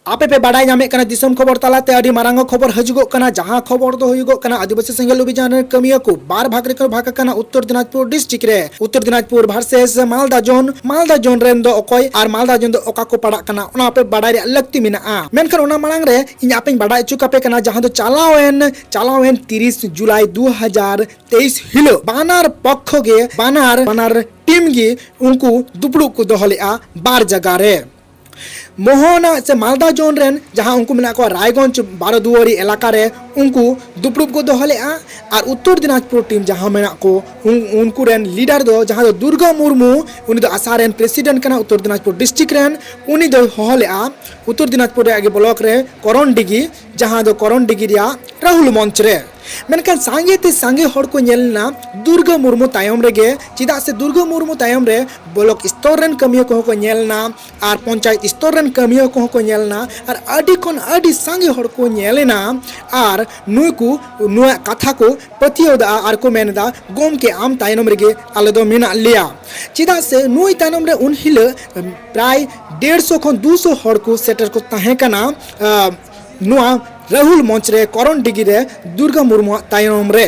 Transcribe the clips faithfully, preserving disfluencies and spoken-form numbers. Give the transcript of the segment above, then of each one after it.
ᱟᱯᱮ ᱯᱮ ᱵᱟᱰᱟᱭ ᱧᱟᱢᱮᱫ ᱠᱟᱱᱟ ᱫᱤᱥᱚᱢ ᱠᱷᱚᱵᱚᱨ ᱛᱟᱞᱟᱛᱮ ᱟᱹᱰᱤ ᱢᱟᱨᱟᱝ ᱠᱷᱚᱵᱚᱨ ᱦᱤᱡᱩᱜᱚᱜ ᱠᱟᱱᱟ, ᱡᱟᱦᱟᱸ ᱠᱷᱚᱵᱚᱨ ᱫᱚ ᱦᱩᱭᱩᱜᱚᱜ ᱠᱟᱱᱟ ᱟᱹᱫᱤᱵᱟᱹᱥᱤ ᱥᱮᱸᱜᱮᱞ ᱚᱵᱷᱤᱡᱟᱱ ᱨᱮᱱ ᱠᱟᱹᱢᱤᱭᱟᱹ ᱠᱚ ᱵᱟᱨ ᱵᱷᱟᱜᱽ ᱨᱮᱠᱚ ᱵᱷᱟᱜᱽ ᱟᱠᱟᱱᱟ ᱩᱛᱛᱚᱨ ᱫᱤᱱᱟᱡᱽᱯᱩᱨ ᱰᱤᱥᱴᱨᱤᱠᱴ ᱨᱮ᱾ ᱩᱛᱛᱚᱨ ᱫᱤᱱᱟᱡᱽᱯᱩᱨ ᱵᱷᱟᱨᱥᱮᱥ ᱢᱟᱞᱫᱟ ᱡᱳᱱ, ᱢᱟᱞᱫᱟ ᱡᱳᱱ ᱨᱮᱱ ᱫᱚ ᱚᱠᱚᱭ ᱟᱨ ᱢᱟᱞᱫᱟ ᱡᱳᱱ ᱫᱚ ᱚᱠᱟ ᱠᱚ ᱯᱟᱲᱟᱜ ᱠᱟᱱᱟ, ᱚᱱᱟ ᱟᱯᱮ ᱵᱟᱰᱟᱭ ᱨᱮᱭᱟᱜ ᱞᱟᱹᱠᱛᱤ ᱢᱮᱱᱟᱜᱼᱟ᱾ ᱢᱮᱱᱠᱷᱟᱱ ᱚᱱᱟ ᱢᱟᱲᱟᱝ ᱨᱮ ᱤᱧ ᱟᱯᱮᱧ ᱵᱟᱰᱟᱭ ᱦᱚᱪᱚ ᱠᱟᱯᱮ ᱠᱟᱱᱟ, ᱡᱟᱦᱟᱸ ᱫᱚ ᱪᱟᱞᱟᱣᱮᱱ, ᱪᱟᱞᱟᱣᱮᱱ ᱛᱤᱨᱤᱥ ᱡᱩᱞᱟᱭ ᱫᱩ ᱦᱟᱡᱟᱨ ᱛᱮᱭᱤᱥ ᱦᱤᱞᱳᱜ ᱵᱟᱱᱟᱨ ᱯᱚᱠᱠᱷᱚ ᱜᱮ, ᱵᱟᱱᱟᱨ, ᱵᱟᱱᱟᱨ ᱴᱤᱢ ᱜᱮ ᱩᱱᱠᱩ ᱫᱩᱯᱲᱩᱵ ᱠᱚ ᱫᱚᱦᱚ ᱞᱮᱫᱼᱟ ᱵᱟᱨ ᱡᱟᱭᱜᱟ ᱨᱮ᱾ ᱢᱳᱦᱚᱱᱟ ᱥᱮ ᱢᱟᱞᱫᱟ ᱡᱳᱱ ᱨᱮᱱ ᱡᱟᱦᱟᱸ ᱩᱱᱠᱩ ᱢᱮᱱᱟᱜ ᱠᱚᱣᱟ ᱨᱟᱭᱜᱚᱸᱡᱽ ᱵᱟᱨᱚ ᱫᱩᱣᱟᱨᱤ ᱮᱞᱟᱠᱟ ᱨᱮ, ᱩᱱᱠᱩ ᱫᱩᱯᱲᱩᱵ ᱠᱚ ᱫᱚᱦᱚ ᱞᱮᱫᱼᱟ᱾ ᱟᱨ ᱩᱛᱛᱚᱨ ᱫᱤᱱᱟᱡᱽᱯᱩᱨ ᱴᱤᱢ ᱡᱟᱦᱟᱸ ᱢᱮᱱᱟᱜ ᱠᱚ, ᱩᱱ-, ᱩᱱᱠᱩ ᱨᱮᱱ ᱞᱤᱰᱟᱨ ᱫᱚ ᱡᱟᱦᱟᱸ ᱫᱚ ᱫᱩᱨᱜᱟ ᱢᱩᱨᱢᱩ, ᱩᱱᱤ ᱫᱚ ᱟᱥᱟ ᱨᱮᱱ ᱯᱨᱮᱥᱤᱰᱮᱱᱴ ᱠᱟᱱᱟ ᱩᱛᱛᱚᱨ ᱫᱤᱱᱟᱡᱽᱯᱩᱨ ᱰᱤᱥᱴᱨᱤᱠᱴ ᱨᱮᱱ, ᱩᱱᱤ ᱫᱚᱭ ᱦᱚᱦᱚ ᱞᱮᱫᱼᱟ ᱩᱛᱛᱚᱨ ᱫᱤᱱᱟᱡᱽᱯᱩᱨ ᱨᱮᱭᱟᱜ ᱜᱮ ᱵᱞᱚᱠ ᱨᱮ ᱠᱚᱨᱚᱱᱰᱤᱜᱤ, ᱡᱟᱦᱟᱸ ᱫᱚ ᱠᱚᱨᱚᱱᱰᱤᱜᱤ ᱨᱮᱭᱟᱜ ᱨᱟᱦᱩᱞ ᱢᱚᱧᱪ ᱨᱮ᱾ ᱢᱮᱱᱠᱷᱟᱱ ᱥᱟᱸᱜᱮ ᱛᱮ ᱥᱟᱸᱜᱮ ᱦᱚᱲ ᱠᱚ ᱧᱮᱞ ᱮᱱᱟ ᱫᱩᱨᱜᱟ ᱢᱩᱨᱢᱩ ᱛᱟᱭᱚᱢ ᱨᱮᱜᱮ, ᱪᱮᱫᱟᱜ ᱥᱮ ᱫᱩᱨᱜᱟ ᱢᱩᱨᱢᱩ ᱛᱟᱭᱚᱢ ᱨᱮ ᱵᱞᱚᱠ ᱥᱛᱚᱨ ᱨᱮᱱ ᱠᱟᱹᱢᱤᱭᱟᱹ ᱠᱚᱦᱚᱸ ᱠᱚ ᱧᱮᱞ ᱮᱱᱟ ᱟᱨ ᱯᱚᱧᱪᱟᱭᱮᱛ ᱥᱛᱚᱨ ᱨᱮᱱ ᱠᱟᱹᱢᱤᱭᱟᱹ ᱠᱚᱦᱚᱸ ᱠᱚ ᱧᱮᱞ ᱮᱱᱟ ᱟᱨ ᱟᱹᱰᱤ ᱠᱷᱚᱱ ᱟᱹᱰᱤ ᱥᱟᱸᱜᱮ ᱦᱚᱲ ᱠᱚ ᱧᱮᱞ ᱮᱱᱟ᱾ ᱟᱨ ᱱᱩᱭ ᱠᱚ ᱱᱚᱣᱟ ᱠᱟᱛᱷᱟ ᱠᱚ ᱯᱟᱹᱛᱭᱟᱹᱣ ᱫᱟ ᱟᱨ ᱠᱚ ᱢᱮᱱ ᱮᱫᱟ, "ᱜᱚᱢᱠᱮ, ᱟᱢ ᱛᱟᱭᱱᱚᱢ ᱨᱮᱜᱮ ᱟᱞᱮ ᱫᱚ ᱢᱮᱱᱟᱜ ᱞᱮᱭᱟ᱾" ᱪᱮᱫᱟᱜ ᱥᱮ ᱱᱩᱭ ᱛᱟᱭᱱᱚᱢ ᱨᱮ ᱩᱱ ᱦᱤᱞᱳᱜ ᱯᱨᱟᱭ ᱰᱮᱲᱥᱚ ᱠᱷᱚᱱ ᱫᱩᱥᱚ ᱦᱚᱲ ᱠᱚ ᱥᱮᱴᱮᱨ ᱠᱚ ᱛᱟᱦᱮᱸ ᱠᱟᱱᱟ, ᱟᱸ, ᱱᱚᱣᱟ ᱨᱟᱦᱩᱞ ᱢᱚᱧᱪ ᱨᱮ ᱠᱚᱨᱚᱱᱰᱤᱜᱤ ᱨᱮ ᱫᱩᱨᱜᱟ ᱢᱩᱨᱢᱩᱣᱟᱜ ᱛᱟᱭᱱᱚᱢ ᱨᱮ᱾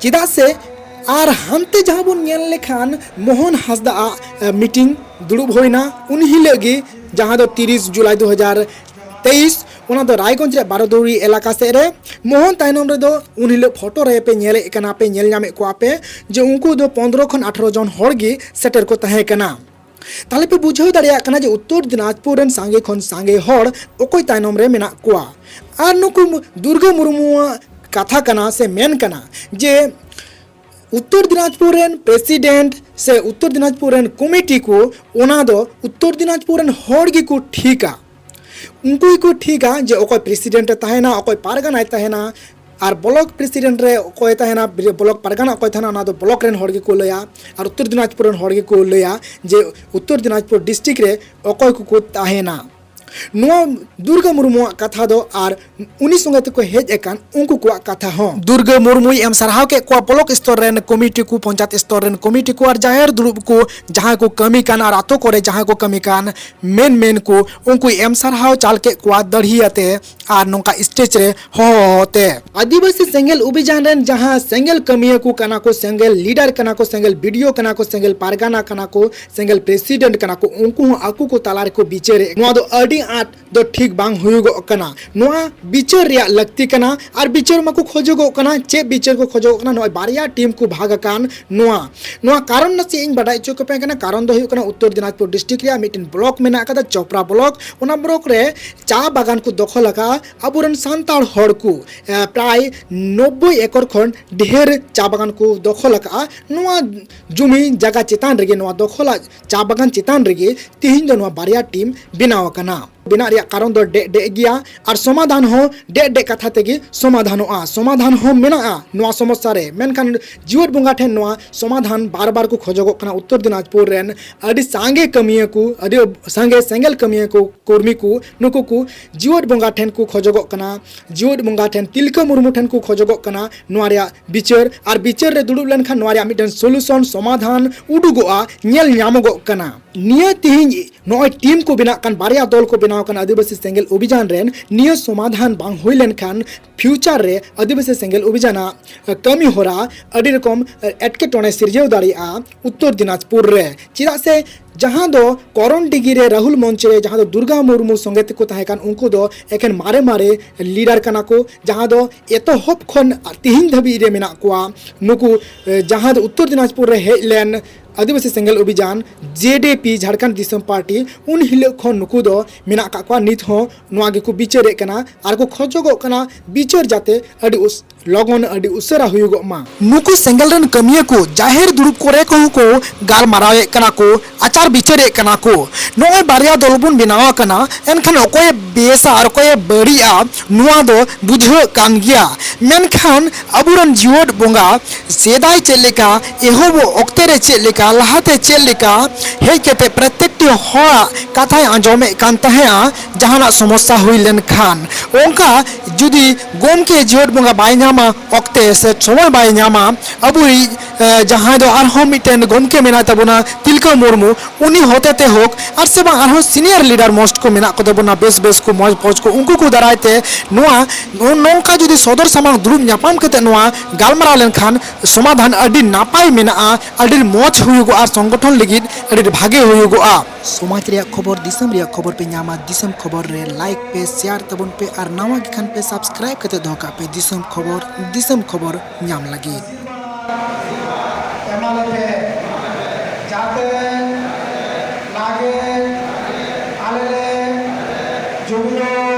ᱪᱮᱫᱟᱜ ᱥᱮ ᱟᱨ ᱦᱟᱱᱛᱮ ᱡᱟᱦᱟᱸ ᱵᱚᱱ ᱧᱮᱞ ᱞᱮᱠᱷᱟᱱ ᱢᱳᱦᱚᱱ ᱦᱟᱸᱥᱫᱟ ᱟᱜ, ᱟᱸ, ᱢᱤᱴᱤᱝ ᱫᱩᱲᱩᱵ ᱦᱩᱭᱱᱟ ᱩᱱ ᱦᱤᱞᱳᱜ ᱜᱮ, ᱡᱟᱦᱟᱸ ᱫᱚ ᱛᱤᱨᱤᱥ ᱡᱩᱞᱟᱭ ᱫᱩ ᱦᱟᱡᱟᱨ ᱛᱮᱭᱤᱥ, ᱚᱱᱟ ᱫᱚ ᱨᱟᱭᱜᱚᱸᱡᱽ ᱨᱮᱭᱟᱜ ᱵᱟᱨᱚᱫᱩᱣᱟᱨᱤ ᱮᱞᱟᱠᱟ ᱥᱮᱫ ᱨᱮ᱾ ᱢᱳᱦᱚᱱ ᱛᱟᱭᱱᱚᱢ ᱨᱮᱫᱚ ᱩᱱ ᱦᱤᱞᱳᱜ ᱯᱷᱳᱴᱳ ᱨᱮ ᱯᱮ ᱧᱮᱞᱮᱫ ᱠᱟᱱᱟ, ᱯᱮ ᱧᱮᱞ ᱧᱟᱢᱮᱫ ᱠᱚᱣᱟ ᱯᱮ ᱡᱮ ᱩᱱᱠᱩ ᱫᱚ ᱯᱚᱱᱫᱽᱨᱚ ᱠᱷᱚᱱ ᱟᱴᱷᱨᱚ ᱡᱚᱱ ᱦᱚᱲ ᱜᱮ ᱥᱮᱴᱮᱨ ᱠᱚ ᱛᱟᱦᱮᱸ ᱠᱟᱱᱟ᱾ ᱛᱟᱦᱞᱮ ᱯᱮ ᱵᱩᱡᱷᱟᱹᱣ ᱫᱟᱲᱮᱭᱟᱜ ᱠᱟᱱᱟ ᱡᱮ ᱩᱛᱛᱚᱨ ᱫᱤᱱᱟᱡᱽᱯᱩᱨ ᱨᱮᱱ ᱥᱟᱸᱜᱮ ᱠᱷᱚᱱ ᱥᱟᱸᱜᱮ ᱦᱚᱲ ᱚᱠᱚᱭ ᱛᱟᱭᱱᱚᱢ ᱨᱮ ᱢᱮᱱᱟᱜ ᱠᱚᱣᱟ᱾ ᱟᱨ ᱱᱩᱠᱩ ᱢᱩ-, ᱫᱩᱨᱜᱟᱹ ᱢᱩᱨᱢᱩᱣᱟᱜ ᱠᱟᱛᱷᱟ ᱠᱟᱱᱟ ᱥᱮ ᱢᱮᱱ ᱠᱟᱱᱟ ᱡᱮ ᱩᱛᱛᱚᱨ ᱫᱤᱱᱟᱡᱽᱯᱩᱨ ᱨᱮᱱ ᱯᱨᱮᱥᱤᱰᱮᱱᱴ ᱥᱮ ᱩᱛᱛᱚᱨ ᱫᱤᱱᱟᱡᱽᱯᱩᱨ ᱨᱮᱱ ᱠᱚᱢᱤᱴᱤ ᱠᱚ, ᱚᱱᱟ ᱫᱚ ᱩᱛᱛᱚᱨ ᱫᱤᱱᱟᱡᱽᱯᱩᱨ ᱨᱮᱱ ᱦᱚᱲ ᱜᱮᱠᱚ ᱴᱷᱤᱠᱟ᱾ ᱩᱱᱠᱩ ᱜᱮᱠᱚ ᱴᱷᱤᱠᱟ ᱡᱮ ᱚᱠᱚᱭ ᱯᱨᱮᱥᱤᱰᱮᱱᱴ ᱮ ᱛᱟᱦᱮᱱᱟ, ᱚᱠᱚᱭ ᱯᱟᱨᱜᱟᱱᱟᱭ ᱛᱟᱦᱮᱱᱟ, ᱟᱨ ᱵᱞᱚᱠ ᱯᱨᱮᱥᱤᱰᱮᱱᱴ ᱨᱮ ᱚᱠᱚᱭ ᱛᱟᱦᱮᱱᱟ, ᱵᱞᱚᱠ ᱯᱟᱨᱜᱟᱱᱟ ᱚᱠᱚᱭ ᱛᱟᱦᱮᱱᱟ, ᱚᱱᱟ ᱫᱚ ᱵᱞᱚᱠ ᱨᱮᱱ ᱦᱚᱲ ᱜᱮᱠᱚ ᱞᱟᱹᱭᱟ, ᱟᱨ ᱩᱛᱛᱚᱨ ᱫᱤᱱᱟᱡᱽᱯᱩᱨ ᱨᱮᱱ ᱦᱚᱲ ᱜᱮᱠᱚ ᱞᱟᱹᱭᱟ ᱡᱮ ᱩᱛᱛᱚᱨ ᱫᱤᱱᱟᱡᱽᱯᱩᱨ ᱰᱤᱥᱴᱨᱤᱠᱴ ᱨᱮ ᱚᱠᱚᱭ ᱠᱚᱠᱚ ᱛᱟᱦᱮᱱᱟ᱾ ᱱᱚᱣᱟ ᱫᱩᱨᱜᱟ ᱢᱩᱨᱢᱩᱣᱟᱜ ᱠᱟᱛᱷᱟ ᱫᱚ ᱟᱨ ᱩᱱᱤ ᱥᱚᱸᱜᱮ ᱛᱮᱠᱚ ᱦᱮᱡ ᱟᱠᱟᱱ ᱩᱱᱠᱩ ᱠᱚᱣᱟᱜ ᱠᱟᱛᱷᱟ ᱦᱚᱸ᱾ ᱫᱩᱨᱜᱟ ᱢᱩᱨᱢᱩᱭ ᱮᱢ ᱥᱟᱨᱦᱟᱣ ᱠᱮᱫ ᱠᱚᱣᱟ ᱵᱞᱚᱠ ᱥᱛᱚᱨ ᱨᱮᱱ ᱠᱚᱢᱤᱴᱤ ᱠᱚ, ᱯᱚᱧᱪᱟᱭᱮᱛ ᱥᱛᱚᱨ ᱨᱮᱱ ᱠᱚᱢᱤᱴᱤ ᱠᱚ ᱟᱨ ᱡᱟᱦᱮᱨ ᱫᱩᱲᱩᱵ ᱠᱚ ᱡᱟᱦᱟᱸᱭ ᱠᱚ ᱠᱟᱹᱢᱤ ᱠᱟᱱ ᱟᱨ ᱟᱛᱳ ᱠᱚᱨᱮ ᱡᱟᱦᱟᱸᱭ ᱠᱚ ᱠᱟᱹᱢᱤ ᱠᱟᱱ ᱢᱮᱱ ᱢᱮᱱ ᱠᱚ ᱩᱱᱠᱩᱭ ᱮᱢ ᱥᱟᱨᱦᱟᱣ ᱪᱟᱞ ᱠᱮᱫ ᱠᱚᱣᱟ ᱫᱟᱹᱲᱦᱤᱭᱟᱛᱮ ᱟᱨ ᱱᱚᱝᱠᱟ ᱥᱴᱮᱡᱽ ᱨᱮ ᱦᱚᱦᱚ ᱦᱚᱦᱚ ᱛᱮ᱾ ᱟᱹᱫᱤᱵᱟᱹᱥᱤ ᱥᱮᱸᱜᱮᱞ ᱚᱵᱷᱤᱡᱟᱱ ᱨᱮᱱ ᱡᱟᱦᱟᱸ ᱥᱮᱸᱜᱮᱞ ᱠᱟᱹᱢᱤᱭᱟᱹ ᱠᱚ ᱠᱟᱱᱟ ᱠᱚ, ᱥᱮᱸᱜᱮᱞ ᱞᱤᱰᱟᱨ ᱠᱟᱱᱟ ᱠᱚ, ᱥᱮᱸᱜᱮᱞ ᱵᱤᱰᱤᱳ ᱠᱟᱱᱟ ᱠᱚ, ᱥᱮᱸᱜᱮᱞ ᱯᱟᱨᱜᱟᱱᱟ ᱠᱟᱱᱟ ᱠᱚ, ᱥᱮᱸᱜᱮᱞ ᱯᱨᱮᱥᱤᱰᱮᱱᱴ ᱠᱟᱱᱟ ᱠᱚ, ᱩᱱᱠᱩ ᱦᱚᱸ ᱟᱠᱚ ᱠᱚ ᱛᱟᱞᱟ ᱨᱮᱠᱚ ᱵᱤᱪᱟᱹᱨᱮᱫ᱾ ᱱᱚᱣᱟ ᱫᱚ ᱟᱹᱰᱤ ᱟᱸᱴ ᱫᱚ ᱴᱷᱤᱠ ᱵᱟᱝ ᱦᱩᱭᱩᱜᱚᱜ ᱠᱟᱱᱟ᱾ ᱱᱚᱣᱟ ᱵᱤᱪᱟᱹᱨ ᱨᱮᱭᱟᱜ ᱞᱟᱹᱠᱛᱤ ᱠᱟᱱᱟ ᱟᱨ ᱵᱤᱪᱟᱹᱨ ᱢᱟᱠᱚ ᱠᱷᱚᱡᱚᱜᱚᱜ ᱠᱟᱱᱟ᱾ ᱪᱮᱫ ᱵᱤᱪᱟᱹᱨ ᱠᱚ ᱠᱷᱚᱡᱚᱜᱚᱜ ᱠᱟᱱᱟ? ᱱᱚᱜᱼᱚᱭ ᱵᱟᱨᱭᱟ ᱴᱤᱢ ᱠᱚ ᱵᱷᱟᱜᱽ ᱟᱠᱟᱱ ᱱᱚᱣᱟ, ᱱᱚᱣᱟ ᱠᱟᱨᱚᱱ ᱱᱟᱥᱮ ᱤᱧ ᱵᱟᱰᱟᱭ ᱦᱚᱪᱚ ᱠᱮᱯᱮ ᱠᱟᱱᱟ᱾ ᱠᱟᱨᱚᱱ ᱫᱚ ᱦᱩᱭᱩᱜ ᱠᱟᱱᱟ ᱩᱛᱛᱚᱨ ᱫᱤᱱᱟᱡᱽᱯᱩᱨ ᱰᱤᱥᱴᱨᱤᱠᱴ ᱨᱮᱭᱟᱜ ᱢᱤᱫᱴᱮᱱ ᱵᱞᱚᱠ ᱢᱮᱱᱟᱜ ᱟᱠᱟᱫᱟ, ᱪᱚᱯᱨᱟ ᱵᱞᱚᱠ᱾ ᱚᱱᱟ ᱵᱞᱚᱠ ᱨᱮ ᱪᱟ ᱵᱟᱜᱟᱱ ᱠᱚ ᱫᱚᱠᱷᱚᱞ ᱟᱠᱟᱫᱼᱟ ᱟᱵᱚᱨᱮᱱ ᱥᱟᱱᱛᱟᱲ ᱦᱚᱲ ᱠᱚ, ᱮ, ᱯᱨᱟᱭ ᱱᱚᱵᱵᱳᱭ ᱮᱠᱚᱨ ᱠᱷᱚᱱ ᱰᱷᱮᱨ ᱪᱟ ᱵᱟᱜᱟᱱ ᱠᱚ ᱫᱚᱠᱷᱚᱞ ᱟᱠᱟᱫᱼᱟ᱾ ᱱᱚᱣᱟ ᱡᱩᱢᱤ ᱡᱟᱭᱜᱟ ᱪᱮᱛᱟᱱ ᱨᱮᱜᱮ, ᱱᱚᱣᱟ ᱫᱚᱠᱷᱚᱞᱟᱜ ᱪᱟ ᱵᱟᱜᱟᱱ ᱪᱮᱛᱟᱱ ᱨᱮᱜᱮ ᱛᱤᱦᱤᱧ ᱫᱚ ᱱᱚᱣᱟ ᱵᱟᱨᱭᱟ ᱴᱤᱢ ᱵᱮᱱᱟᱣ ᱟᱠᱟᱱᱟ᱾ ᱵᱮᱱᱟᱜ ᱨᱮᱭᱟᱜ ᱠᱟᱨᱚᱱ ᱫᱚ ᱰᱮᱜ ᱰᱮᱜ ᱜᱮᱭᱟ ᱟᱨ ᱥᱚᱢᱟᱫᱷᱟᱱ ᱦᱚᱸ ᱰᱮᱜ ᱰᱮᱜ ᱠᱟᱛᱷᱟ ᱛᱮᱜᱮ ᱥᱚᱢᱟᱫᱷᱟᱱᱚᱜᱼᱟ᱾ ᱥᱚᱢᱟᱫᱷᱟᱱ ᱦᱚᱸ ᱢᱮᱱᱟᱜᱼᱟ ᱱᱚᱣᱟ ᱥᱚᱢᱚᱥᱥᱟ ᱨᱮ, ᱢᱮᱱᱠᱷᱟᱱ ᱡᱤᱣᱮᱫ ᱵᱚᱸᱜᱟ ᱴᱷᱮᱱ ᱱᱚᱣᱟ ᱥᱚᱢᱟᱫᱷᱟᱱ ᱵᱟᱨ ᱵᱟᱨ ᱠᱚ ᱠᱷᱚᱡᱚᱜᱚᱜ ᱠᱟᱱᱟ᱾ ᱩᱛᱛᱚᱨ ᱫᱤᱱᱟᱡᱽᱯᱩᱨ ᱨᱮᱱ ᱟᱹᱰᱤ ᱥᱟᱸᱜᱮ ᱠᱟᱹᱢᱤᱭᱟᱹ ᱠᱚ, ᱟᱹᱰᱤ ᱥᱟᱸᱜᱮ ᱥᱮᱸᱜᱮᱞ ᱠᱟᱹᱢᱤᱭᱟᱹ ᱠᱚ, ᱠᱚᱨᱢᱤ ᱠᱚ, ᱱᱩᱠᱩ ᱠᱚ ᱡᱤᱣᱮᱫ ᱵᱚᱸᱜᱟ ᱴᱷᱮᱱ ᱠᱚ ᱠᱷᱚᱡᱚᱜᱚᱜ ᱠᱟᱱᱟ, ᱡᱤᱣᱮᱫ ᱵᱚᱸᱜᱟ ᱴᱷᱮᱱ, ᱛᱤᱞᱠᱟᱹ ᱢᱩᱨᱢᱩ ᱴᱷᱮᱱ ᱠᱚ ᱠᱷᱚᱡᱚᱜᱚᱜ ᱠᱟᱱᱟ ᱱᱚᱣᱟ ᱨᱮᱭᱟᱜ ᱵᱤᱪᱟᱹᱨ᱾ ᱟᱨ ᱵᱤᱪᱟᱹᱨ ᱨᱮ ᱫᱩᱲᱩᱵ ᱞᱮᱱᱠᱷᱟᱱ ᱱᱚᱣᱟ ᱨᱮᱭᱟᱜ ᱢᱤᱫᱴᱮᱱ ᱥᱚᱞᱩᱥᱚᱱ, ᱥᱚᱢᱟᱫᱷᱟᱱ ᱩᱰᱩᱜᱚᱜᱼᱟ, ᱧᱮᱞ ᱧᱟᱢᱚᱜᱚᱜ ᱠᱟᱱᱟ᱾ ᱱᱤᱭᱟᱹ ᱛᱤᱦᱤᱧ ᱱᱚᱜᱼᱚᱭ ᱴᱤᱢ ᱠᱚ ᱵᱮᱱᱟᱜ ᱠᱟᱱ, ᱵᱟᱨᱭᱟ ᱫᱚᱞ ᱠᱚ ᱵᱮᱱᱟᱣ ᱠᱟᱱᱟ ᱟᱹᱫᱤᱵᱟᱹᱥᱤ ᱥᱮᱸᱜᱮᱞ ᱚᱵᱷᱤᱡᱟᱱ ᱨᱮᱱ, ᱱᱤᱭᱟᱹ ᱥᱚᱢᱟᱫᱷᱟᱱ ᱵᱟᱝ ᱦᱩᱭ ᱞᱮᱱᱠᱷᱟᱱ ᱯᱷᱤᱭᱩᱪᱟᱨ ᱨᱮ ᱟᱹᱫᱤᱵᱟᱹᱥᱤ ᱥᱮᱸᱜᱮᱞ ᱚᱵᱷᱤᱡᱟᱱᱟᱜ ᱠᱟᱹᱢᱤ ᱦᱚᱨᱟ ᱟᱹᱰᱤ ᱨᱚᱠᱚᱢ ᱮᱴᱠᱮᱴᱚᱬᱮ ᱥᱤᱨᱡᱟᱹᱣ ᱫᱟᱲᱮᱭᱟᱜᱼᱟ ᱩᱛᱛᱚᱨ ᱫᱤᱱᱟᱡᱽᱯᱩᱨ ᱨᱮ᱾ ᱪᱮᱫᱟᱜ ᱥᱮ ᱡᱟᱦᱟᱸ ᱫᱚ ᱠᱚᱨᱚᱱᱰᱤᱜᱷᱤ ᱨᱮ ᱨᱟᱦᱩᱞ ᱢᱚᱧᱪ ᱨᱮ ᱡᱟᱦᱟᱸ ᱫᱚ ᱫᱩᱨᱜᱟ ᱢᱩᱨᱢᱩ ᱥᱚᱸᱜᱮ ᱛᱮᱠᱚ ᱛᱟᱦᱮᱸ ᱠᱟᱱ, ᱩᱱᱠᱩ ᱫᱚ ᱮᱠᱮᱱ ᱢᱟᱨᱮ ᱢᱟᱨᱮ ᱞᱤᱰᱟᱨ ᱠᱟᱱᱟ ᱠᱚ, ᱡᱟᱦᱟᱸ ᱫᱚ ᱮᱛᱚᱦᱚᱵ ᱠᱷᱚᱱ ᱛᱤᱦᱤᱧ ᱫᱷᱟᱹᱵᱤᱡ ᱨᱮ ᱢᱮᱱᱟᱜ ᱠᱚᱣᱟ᱾ ᱱᱩᱠᱩ, ᱮ, ᱡᱟᱦᱟᱸ ᱫᱚ ᱩᱛᱛᱚᱨ ᱫᱤᱱᱟᱡᱽᱯᱩᱨ ᱨᱮ ᱦᱮᱡ ᱞᱮᱱ ᱟᱹᱫᱤᱵᱟᱹᱥᱤ ᱥᱮᱸᱜᱮᱞ ᱚᱵᱷᱤᱡᱟᱱ, ᱡᱮ ᱰᱤ ᱯᱤ, ᱡᱷᱟᱲᱠᱷᱚᱸᱰ ᱫᱤᱥᱚᱢ ᱯᱟᱨᱴᱤ, ᱩᱱ ᱦᱤᱞᱳᱜ ᱠᱷᱚᱱ ᱱᱩᱠᱩ ᱫᱚ ᱢᱮᱱᱟᱜ ᱟᱠᱟᱫ ᱠᱚᱣᱟ᱾ ᱱᱤᱛ ᱦᱚᱸ ᱱᱚᱣᱟ ᱜᱮᱠᱚ ᱵᱤᱪᱟᱹᱨᱮᱫ ᱠᱟᱱᱟ ᱟᱨ ᱠᱚ ᱠᱷᱚᱡᱚᱜᱚᱜ ᱠᱟᱱᱟ ᱵᱤᱪᱟᱹᱨ ᱡᱟᱛᱮ ᱟᱹᱰᱤ ᱩᱥ-, ᱞᱚᱜᱚᱱ, ᱟᱹᱰᱤ ᱩᱥᱟᱹᱨᱟ ᱦᱩᱭᱩᱜᱚᱜ ᱢᱟ᱾ ᱱᱩᱠᱩ ᱥᱮᱸᱜᱮᱞ ᱨᱮᱱ ᱠᱟᱹᱢᱤᱭᱟᱹ ᱠᱚ ᱡᱟᱦᱮᱨ ᱫᱩᱲᱩᱵ ᱠᱚᱨᱮ ᱠᱚᱦᱚᱸ ᱠᱚ ᱜᱟᱞᱢᱟᱨᱟᱣᱮᱫ ᱠᱟᱱᱟ ᱠᱚ, ᱟᱪᱟᱨ ᱵᱤᱪᱟᱹᱨᱮᱫ ᱠᱟᱱᱟ ᱠᱚ᱾ ᱱᱚᱜᱼᱚᱭ ᱵᱟᱨᱭᱟ ᱫᱚᱞ ᱵᱚᱱ ᱵᱮᱱᱟᱣ ᱟᱠᱟᱱᱟ, ᱮᱱᱠᱷᱟᱱ ᱚᱠᱚᱭᱮ ᱵᱮᱥᱟ ᱟᱨ ᱚᱠᱚᱭᱮ ᱵᱟᱹᱲᱤᱡᱼᱟ, ᱱᱚᱣᱟ ᱫᱚ ᱵᱩᱡᱷᱟᱹᱜ ᱠᱟᱱ ᱜᱮᱭᱟ᱾ ᱢᱮᱱᱠᱷᱟᱱ ᱟᱵᱚᱨᱮᱱ ᱡᱤᱣᱮᱫ ᱵᱚᱸᱜᱟ ᱥᱮᱫᱟᱭ ᱪᱮᱫ ᱞᱮᱠᱟ, ᱮᱦᱚᱵᱚᱜ ᱚᱠᱛᱮ ᱨᱮ ᱪᱮᱫ ᱞᱮᱠᱟ, ᱞᱟᱦᱟᱛᱮ ᱪᱮᱫ ᱞᱮᱠᱟ ᱦᱮᱡ ᱠᱟᱛᱮ ᱯᱨᱚᱛᱮᱠᱴᱤ ᱦᱚᱲᱟᱜ ᱠᱟᱛᱷᱟᱭ ᱟᱸᱡᱚᱢᱮᱫ ᱠᱟᱱ ᱛᱟᱦᱮᱸᱜᱼᱟ, ᱡᱟᱦᱟᱱᱟᱜ ᱥᱚᱢᱚᱥᱥᱟ ᱦᱩᱭ ᱞᱮᱱᱠᱷᱟᱱ᱾ ᱚᱱᱠᱟ ᱡᱩᱫᱤ ᱜᱚᱢᱠᱮ ᱡᱤᱣᱮᱫ ᱵᱚᱸᱜᱟ ᱵᱟᱭ ᱧᱟᱢᱟ ᱚᱠᱛᱮ ᱥᱮ ᱥᱚᱢᱚᱭ ᱵᱟᱭ ᱧᱟᱢᱟ, ᱟᱵᱚᱭᱤᱡ, ᱮ, ᱡᱟᱦᱟᱸᱭ ᱫᱚ ᱟᱨᱦᱚᱸ ᱢᱤᱫᱴᱮᱱ ᱜᱚᱢᱠᱮ ᱢᱮᱱᱟᱭ ᱛᱟᱵᱚᱱᱟ, ᱛᱤᱞᱠᱟᱹ ᱢᱩᱨᱢᱩ, ᱩᱱᱤ ᱦᱚᱛᱮᱛᱮ ᱦᱳᱠ, ᱟᱨ ᱥᱮ ᱵᱟᱝ ᱟᱨᱦᱚᱸ senior leader most ᱠᱚ ᱢᱮᱱᱟᱜ ᱠᱚ ᱛᱟᱵᱚᱱᱟ, ᱵᱮᱥ ᱵᱮᱥ ᱠᱚ, ᱢᱚᱡᱽ ᱢᱚᱡᱽ ᱠᱚ, ᱩᱱᱠᱩ ᱠᱚ ᱫᱟᱨᱟᱭ ᱛᱮ ᱱᱚᱣᱟ, ᱱᱚ-, ᱱᱚᱝᱠᱟ ᱡᱩᱫᱤ ᱥᱚᱫᱚᱨ ᱥᱟᱢᱟᱝ ᱫᱩᱲᱩᱵ ᱧᱟᱯᱟᱢ ᱠᱟᱛᱮ ᱱᱚᱣᱟ ᱜᱟᱞᱢᱟᱨᱟᱣ ᱞᱮᱱᱠᱷᱟᱱ ᱥᱚᱢᱟᱫᱷᱟᱱ ᱟᱹᱰᱤ ᱱᱟᱯᱟᱭ ᱢᱮᱱᱟᱜᱼᱟ, ᱟᱹᱰᱤ ᱢᱚᱡᱽ ᱦᱩᱭᱩᱜᱚᱜᱼᱟ, ᱥᱚᱝᱜᱚᱴᱷᱚᱱ ᱞᱟᱹᱜᱤᱫ ᱟᱹᱰᱤ ᱵᱷᱟᱜᱮ ᱦᱩᱭᱩᱜᱚᱜᱼᱟ᱾ ᱥᱚᱢᱟᱡᱽ ᱨᱮᱭᱟᱜ ᱠᱷᱚᱵᱚᱨ, ᱫᱤᱥᱚᱢ ᱨᱮᱭᱟᱜ ᱠᱷᱚᱵᱚᱨ ᱯᱮ ᱧᱟᱢᱟ ᱫᱤᱥᱚᱢ ᱠᱷᱚᱵᱚᱨ ᱨᱮ᱾ Like ᱯᱮ, share ᱛᱟᱵᱚᱱ ᱯᱮ ᱟᱨ ᱱᱟᱣᱟ ᱜᱮ ᱠᱷᱟᱱ ᱯᱮ subscribe ᱠᱟᱛᱮ ᱫᱚᱦᱚ ᱠᱟᱜ ᱯᱮ ᱫᱤᱥᱚᱢ ᱠᱷᱚᱵᱚᱨ, ᱫᱤᱥᱚᱢ ᱠᱷᱚᱵᱚᱨ ᱧᱟᱢ ᱞᱟᱹᱜᱤᱫ᱾ ᱮᱢᱟᱞᱮᱯᱮ, ᱡᱟᱛᱮ ᱞᱟᱜᱮ ᱟᱞᱮ ᱞᱮ ᱡᱩᱢᱤᱫᱚᱜ